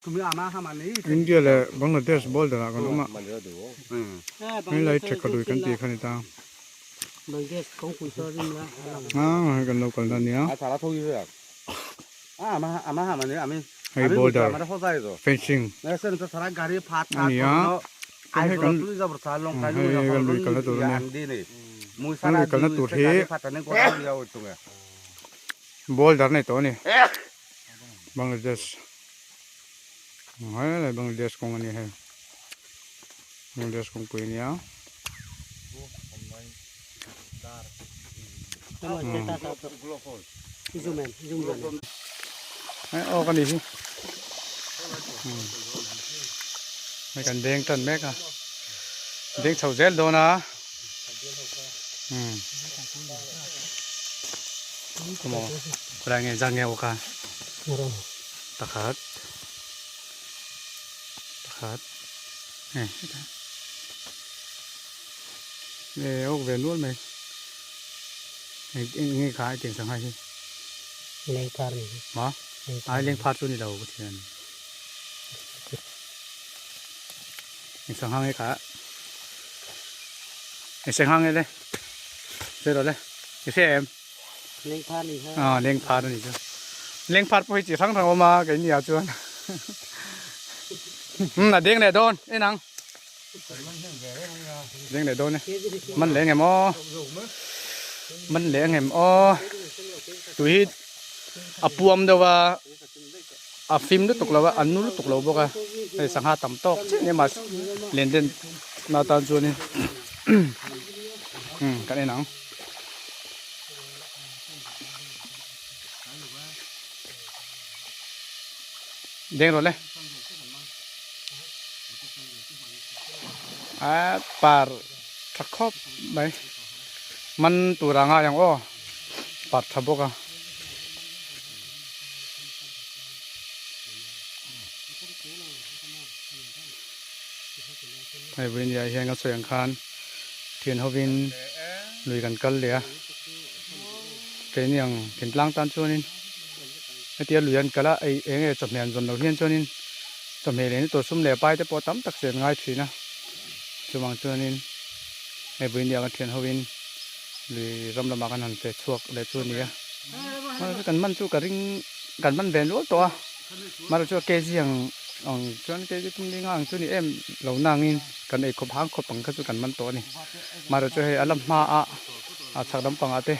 India leh Bangladesh border ah kan awm a helai Thekhalui kan tih kha ni ta ah hei kan lo kalna a nia hei border fencing a ni a chuan hei kan hei kan lui kalna tur a nia kan lui kalna tur hi border a ni tawh a ni. Bangladesh helai Bangladesh kawng a ni hei Bangladesh kawngpui a nia hei awk a nih hi hei kan deng tan mek a deng chho zel dawn a khaw khawlai nge zan nge awk a pakhat pakhat hei hetah nge awk ve nual mai eng eng nge kha hetiang sangha hi lengphar ni ma ai lengphar chu ni lo ka thian eng sangha nge kha eng sangha nge le sawi rawh le i hria em. Lengphar ni kha. Ah lengphar ani chu. Lengphar pawh hi chi hrang hrang a awm a kei ni ah chuan. Um a deng leh dawn en ang. Deng leh dawn e. Man leh engem aw. Man leh engem aw. Tui hi a puam deuh a a fim lutuk lo a a nu lutuk lo bawk a hei sangha tam tawk chiah nia mahse len den na tan chuanin um kan en ang. Deng rawh le a par tha khawp mai man tur a ngai ang aw par tha bawk a. Hei vawiin ah hian ka sawi ang khan thian hovin lui kan kal leh a keini ang thingtlang tan chuanin hetia lui an kal a ei eng nge chawhmeh an zawn loh hian chuanin chawhmeh leh ni tur sum leh pai te pawh tam tak chen ngai thin a chuvang chuanin hei vawiin ah kan thian hovin lui ram lamah kan han feh chhuak leh chu a ni a kan man chu ka ring kan man ve nual tawh a. Mahlo chu a kg ang ang chuan kg tum linga ang chu ni em lo nangin kan ei khawp hang khawp ang kha chu kan man tawh a ni. Mahlo chu hei a la hma a a chhak lampangah te.